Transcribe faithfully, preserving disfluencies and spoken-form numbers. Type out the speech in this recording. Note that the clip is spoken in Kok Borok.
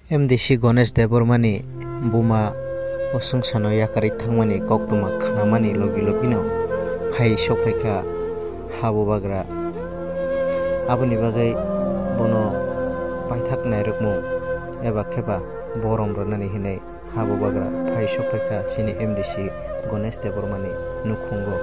M D C Ganesh Debbarmani buma o swngcharno yakarwi thangmani koktwma khnamani logi logino phai sokphaikha ha bubagra. Aboni bagwi bono paithak nairwkmung eba kheba borom rwnani hinwi ha bubagra phai sokphaikha chini M D C Ganesh Debbarmani nukhungo.